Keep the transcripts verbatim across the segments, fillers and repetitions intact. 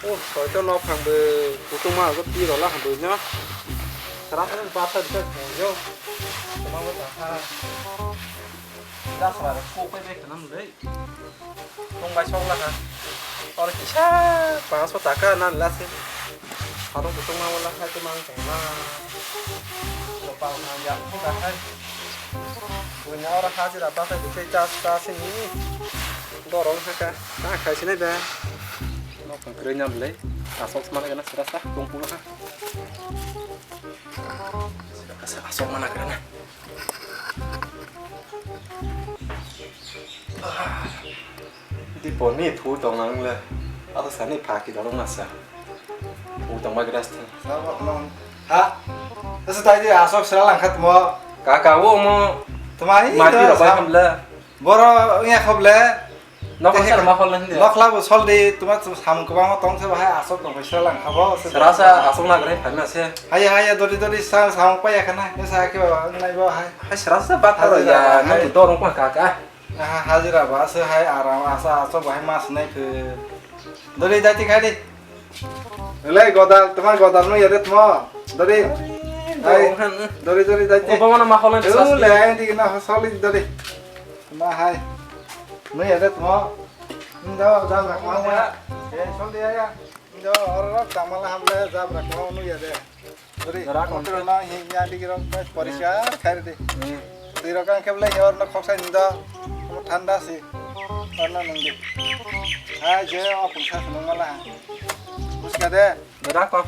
Soito nok phang bo kutung ma go tiro la hambo no. Sara sara ba sa bisa yo. Tuma go ta ha. Sara sara ko pe be kanam dei. Tong bai sok la ha. Or kisa panso taka nan la se. Harung kutung ma wala hai to mang tong na. Lo pang na ya ko da hai. Bunya ora hajira ba kai bikhe chas chas ni. Dorong haka. Ta khai sinai ba. Nok kwrwi nya bwlai. Asok mana kana sira sa tong pulo ha. Sira sa asok mana kana. Di poni thu tong nang le. Ata sani phaki dorong nasa. Thu tong ba gras thang. Sabo non. Ha? Asa tai di asok sira lang khat mo. Kaka wo mo. Tumai mati ro bai ham le. Boro ya khob le. Nokla sar ma khol hindi. Nokla bo sol di tuma samung kwbangma tong se bahai asok tong sira lang khabo. Sira sa asok na gre phan na se. Haya haya dori dori sa samung pa ya kana. Sa ke ba nai bo hai. Hai sira sa bat ro ya. Nang dorong pa kaka. Aha, hajira ba se hai aram asa aso bahai mas nai phe. Dori dati khai di. Elai godal, tuma godal no yade tuma. Dori. Hai. Dori dori dati. Oba mana ma kholai. Dole, ai di na soli dori. Ma hai. No yade tuma. Inda da na ma. Eh, soli ya ya. Inda oro tamala hamle jabra ko no yade. Ri, jora motor kono. Na hi ya digi rok bai poriskar khai di. Hmm. Twi rok ang kheble hi orno khoksa ni do. Omo thanda si. Orno nung di. Ha je o pungsa nung mala. Buska de. Jora ko.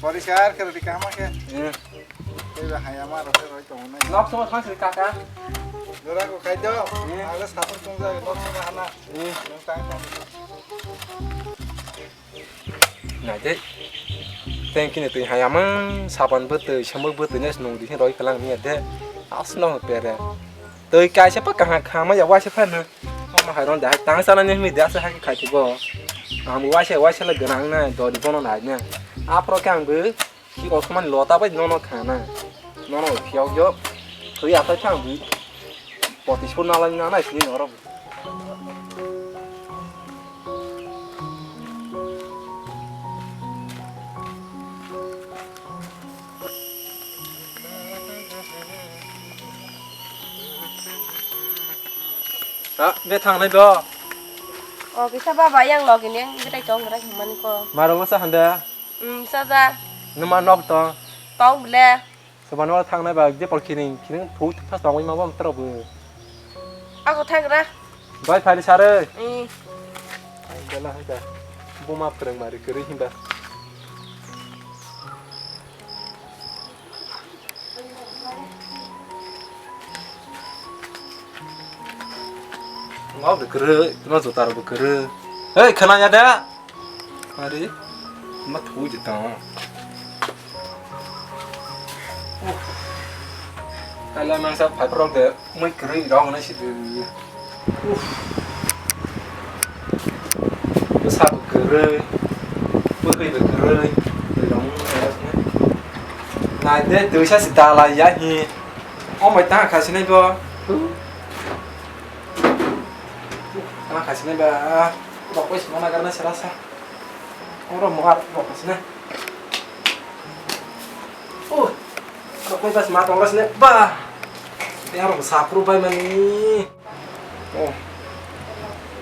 Poriskar khai di kama khe. Hmm. Tei ba hayama rok roi tong nai. Nok song thang si kaka. Jora ko khai do. Hmm. Ang le sapor tong ja nok song hana. Hmm. Nung tang tong. Naide. Tengkini twi hayamang sapan bwtwi, samuk bwtwi nes nung di roi kalang niya de. Asno pere. Twi kaisa pa kaha khama ya waisa phano. Omo hai ron da tang sana ni mi da sa ha khai bo. Am waisa waisa le ganang na do di bono nai na. Apro kang bu. Ki osman lota bai nono khana. Nono phiok yo. Twi atai thang bi. Poti suna lai na nai sini norok. Ah, be thang nai bo. O kisa baba yang login yang betai tong betai himani ko. Maro masa handa. Hmm, saja. Numa nok tong. Tong bele. Soba no thang nai ba je pol kiring kiring thu thas tong ma bom tro bu. Ako thang ra. Bai phari sare. Hmm. Ai gala hai ta. Buma phrang mari kiri himba. Ngau de kere, tuma jotar bu kere. Hei, khana ya da. Ari, ma thui je tang. Kala mangsa phaiprok de, mui kwrwi rok hwnwi si de. Bwsa bo kwrwi, bwkhwi bo kwrwi, twi rok wng nai de twisa si dalai ya hi. O mai tang kha sinai bo. Tang kha sinai ba. Rok bai sima nagar na sera sa. Oro mo ar rok sina. Oh. Rok bai bas ma tong sina. Ba. Te aro sa kru bai mani. Oh.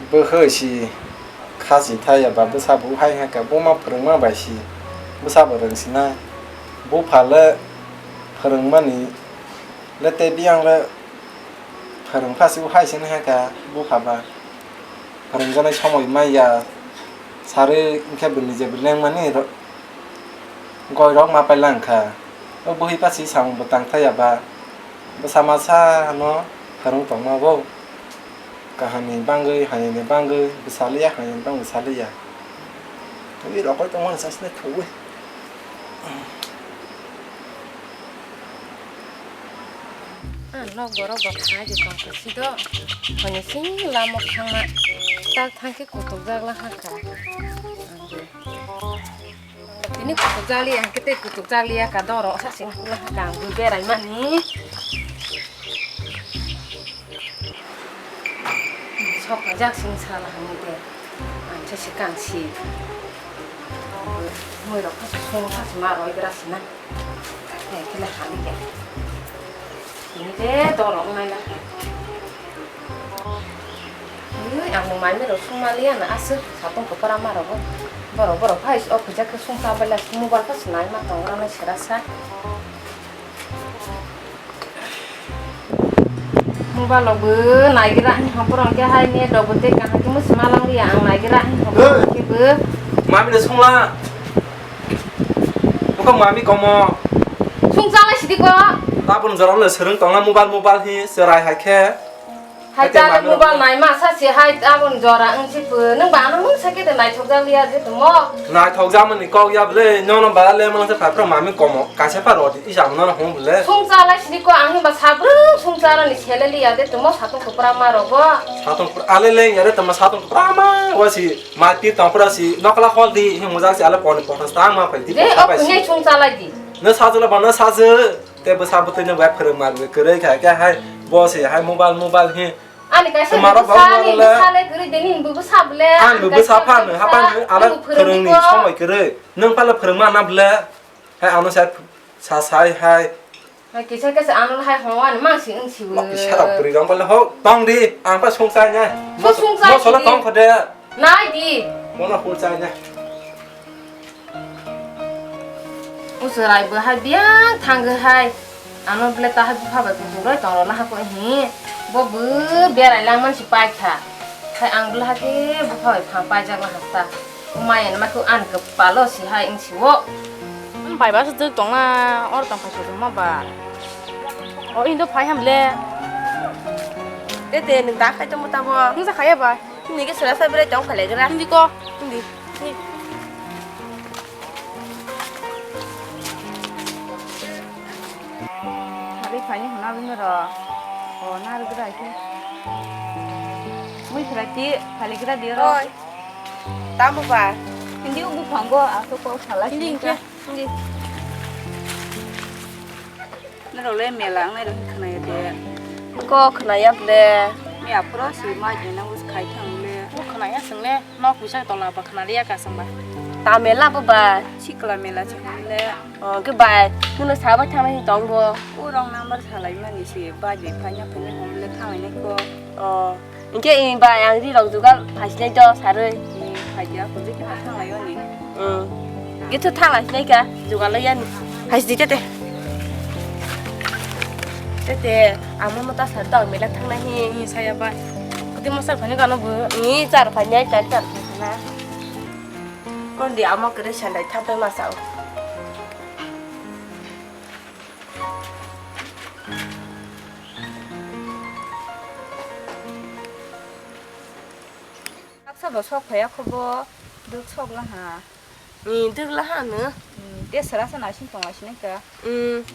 Bwkhwi si khasi thaya ba bwsa bo hai ha ka bo ma phwrwngma bai si. Bwsa bo rwng sina. Bupha le phwrwngmani le te biyang le phwrwng pha si bo hai sini ha ka bupha ba. Phwrwngjaknai somoi manya sarwi hwnkhe bwrwi je bwrwi lengmani ro-, goirok ma pailangkha. O bwhwi pachi samung bo tangthaya ba bwsa masa no phwrwng tongma bo. Kaham ni bangwi, hamya ni bangwi, bwsa liya, hamya ni bangwi bwsa liya. Twi rokoi tongmani sasne thuwi. Ah, nok borok bo kha di tong kha si do. Honi sing lamo khangma. Tak thang khe kutuk jak la ha kha. Ang bo. Tini kutuk jak li ang khe tei kutuk jak li ya ka doro sa sing kula ha ka ang bo berai mani. Sok jak sing sala hami de. Ang se se kang si. Mui rok kha sung kha ma roi gra sina. Hai kile hali ke. Ini de dorok nai na. Ui, ang bo mai mero sung ma liya na aswk satung kwpra ma rogo. Borok borok phai o khuja khe sung ta bela mobile kha sinai ma tong rok nai sera sa. Mobile rok bo naigira hing hopor hingke hai net rok bo tei kaham khe musi malang liya ang naigira hing hopor hingke bo. Mami de sungla. Buka mami komo. Sung chalai sidi ko. Tabun jorong le sereng tongna mobile mobile hi serai hai khe. Hai ta mobile nai ma sa si hai tabun jora wng si pho. Nung ba ano mung sa khe de naithok jak liya je tumo. Naithok jak mani kok ya bole, nono ba le mang se pha pro mami komo. Kaisa pha rodi isa nono hung bole. Sung chalai sini ko ang ba sabrung sung chalani sele liya de tumo satung kwpra ma rogo. Satung kwpra ale le ya de tama satung kwpra ma wa si ma ti tong pra si nokla hol di hi mujak si ale poni pothas tang ma phai di. Je o kunai sung chalai di. No sajula ba no saje. Tei bwsa bwtwi no bai phwrwng ma kwrwi kha khe hai bo se hai mobile mobile hi. Ani kaisa toma rok bwsa ni bwsa le kwrwi de ni bo bwsa bwle. Ani bo bwsa pha no hapa no ala phwrwng ni somoi kwrwi. Nwng pala phwrwng ma na bwle. Hai ano sai sa sai hai. Hai kisa kisa ano hai hongwan mang si wng si. Kisa rok kwrwi rong bwle ho tong di ang pa sung sai na. So sung sai. Mo solo tong khode. Nai di. Mo na hul sai na. O chwrai bo hai biyang thangwi hai ano bwle ta hai bupha bai kutung roi tong rwna hako hi bo bo berai lang man si pai kha hai ang bwle hake bupha bai phang pai jak na hasta o maya ni makhe ani kwpalo si hai wng si o bai ba se dwk tong na oro tong kha ma ba o indo phai ham le tete nwng da khai tong tabo nwng ja khaya ba. Hindi ke sura sa bere tong phale gra. Hindi ko. Hindi. Hari phani hona bini ro. O na gra ke. Mui phra ti phale gra di ro. Oi. Tamo ba. Hindi ubu phango ato ko phala. Hindi ke. Hindi. Norok le mela wngnai rok khnaya de. Ko khnaya ble. Miya phoro si ma jena us khai thang le. Bo khnaya swngle, nok bisa tola ba khnaliya ka samba. Ta mela bo ba. Sikla mela swngle. O ke bai, kuno sabai thangnai tong bo. O wrong number salai mani si, bai bai phanya phanya hom le thangnai ko. O. Hingke i bai ang ri rok jugal phaisinai to saroi. Phaiya, kujui khe thang lai oni. Hmm. Hingke to thang lai sinai ka jugal lai yani. Phaisidi tete. Tete, amo mota sar to ang mela thang nai hi. Ni saya bai. Kati mosar phani kano bo. Ni char phani ai char char phani na. Kon di amo kere sandai thang thang ma sao. Baksa bo sok phaiya kho bo, duk sok la ha. Ni duk la ha no. Hmm, te sara sa naising tong lai sinai ka. Hmm.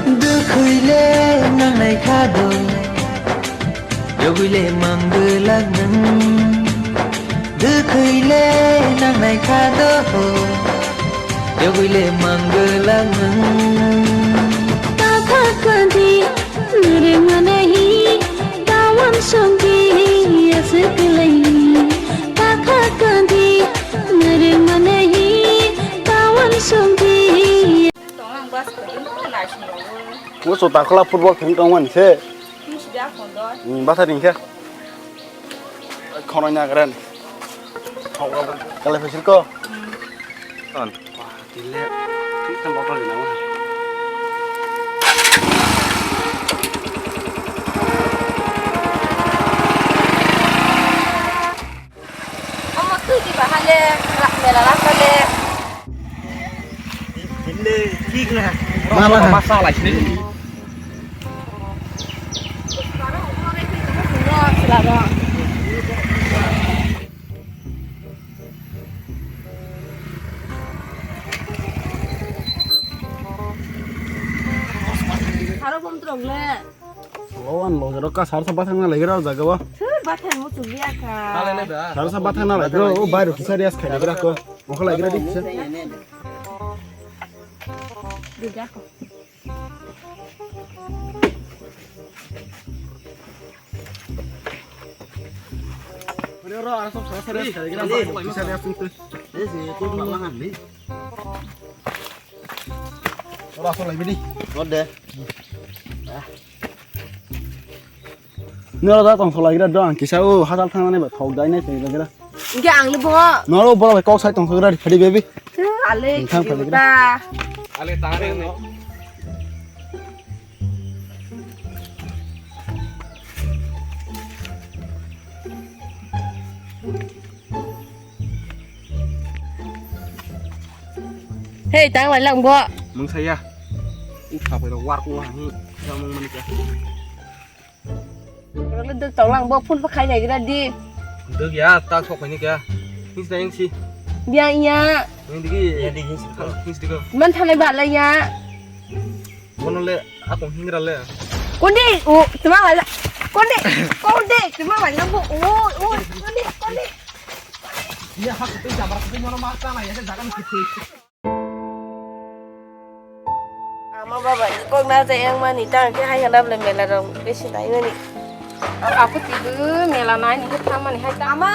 Dwkhwi le nangnai kha do, yogwi le mang bwlak nwng. Dwkhwi le nangnai kha do, yogwi le mang bwlak nwng. Takha kwdi nare manahi, tawan songdi aswk lai. Takha kwdi nare manahi, tawan songdi. Tong ang bus ko ding ko nai sing ro. Mo so ta khola football kheng tong man se. Ni si da kon do. Ni basa ding khe. Khonoi na gran. Kale phesir ko. Ton. Wah, tile. Kita motor ni nama. Omo twi di bahale, mela rasa le. Mala. Masa lai sini. Aro bom trok le. Lo an lo jero ka sar sa bathang na lagi rao jaga ba. Thur bathang mo chuli aka. Sar sa bathang na lagi rao o bai ro kisa rias khai lagi rao ko. Mo khala lagi rao di kisa. Duga ko. Noro da tong solai gira dong, kisa o hasal thang nai ba thok dai nai tong gira. Inge ang le bo. Noro boro bai kok sai tong sogra phadi baby. Ale. Thang phadi gira. Ale tare no. Hei, tang lai lang bo. Mung saya. Uk sapai ro war ko ha hi. Yang mung mani ka. Rale dek tong lang bo phone pa khai nai gira di. Dek ya, ta sok ni ka. His na yang si. Dia iya. Yang digi. Ya digi si. His digi. Man thanai ba lai ya. Bono le akong hingra le. Kondi, o, tuma wala. Kondi, kondi, tuma wala bo. O, o, kondi, kondi. Iya hak tu jamar tu mono mar ta na ya jaga ni kitu. Ama baba ni kok na je yang mani tang ke hai hanap le mela rong besi nai mani. Aku tibu mela nai ni ke thamani hai ta. Ama.